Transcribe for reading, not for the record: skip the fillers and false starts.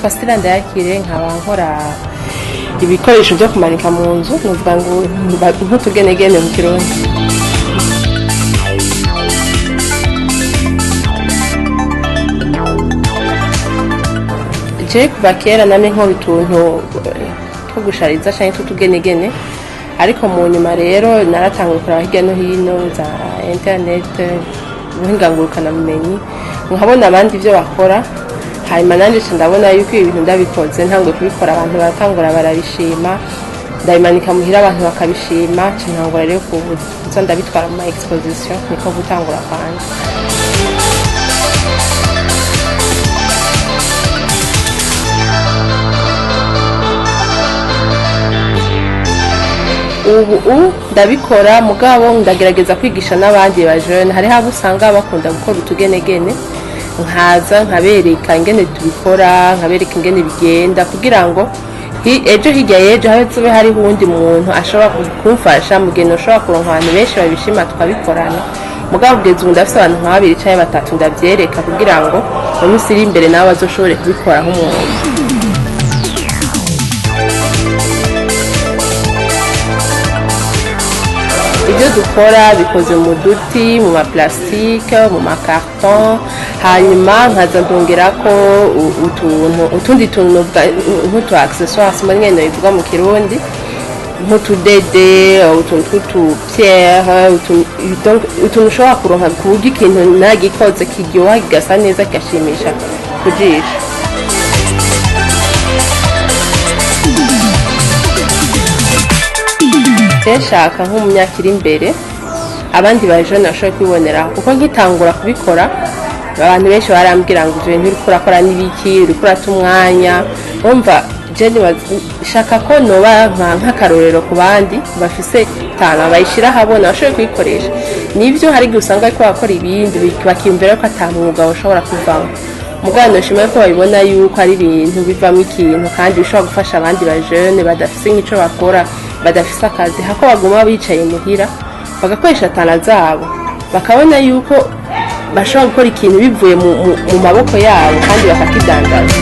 Nitwa Stella Ndayakire, nkaba nkora ibikoresho byo kumanika mu nzu, nuvuga ngo nk'utugenegene mu Kirundi. Je kuva kera namye nkora utuntu two gushariza canke tw'utugenegene, ariko mu nyuma rero naratanguye kuraba hirya no hino za internet, ubuhinga ngurukanabumenyi, nkabona abandi ivyo bakora. Hanyuma nanje nca ndabona yuko ibi bintu ndabikoze, ntanguye kubikora abantu baratangura barabishima, ndabimanika muhira abantu bakabishima, nca ntangura rero kuza ndabitwara mu ma exposition, niko gutangura kwanje. Ubu ndabikora, mugabo ndagerageza kwigisha n'abandi ba jeune. Hariho abo usanga bakunda gukora utugenegene, nkaza nkabereka ingene tubikora, nkabereka ingene bigenda, kugira ngo ejo hirya y'ejo hazobe hariho uwundi muntu ashobora kumfasha mu gihe noshobora kuronka abantu benshi babishima tukabikorana. Mugabo kugeza ubu ndafise abantu nka babiri canke batatu ndavyereka, kugira ngo mu minsi iri imbere nabo bazoshobore kubikora nk'umwuga. Ibyo dukora bikoze mu duti, mu ma plastique, mu ma carton, hanyuma nkaza ndongerako utuntu, utundi tuntu nk'utu accessoires, muri nyene bivuga mu Kirundi, nk'utudede, utuntu tw'utu pierre, donc utuntu ushobora kuronka ku buryo ikintu nagikoze kiryoha, kigasa neza, kigashimisha ku jisho. Nshaka nko mu myaka iri imbere abandi ba jeune bashobora kwibonera, kuko nkitangura kubikora abantu benshi barambwira ngo ivyo bintu uriko urakora n'ibiki, uriko urata umwanya. Urumva je nshaka ko noba nk'akarorero ku bandi bafise talent, bayishira ahabona bashobore kuyikoresha. Nivyo, hari igihe usanga bariko barakora ibindi bakiyumvira ko ata mwuga bashobora kuvamwo, mugabo noshima ko babibona yuko ari ibintu bivamwo ikintu kandi bishobora gufasha abandi ba jeune badafise nk'ico bakora, badafise akazi, hako baguma bicaye muhira, bagakoresha talent zabo, bakabona yuko bashobora gukora ikintu bivuye mu maboko yabo kandi bakakidandaza.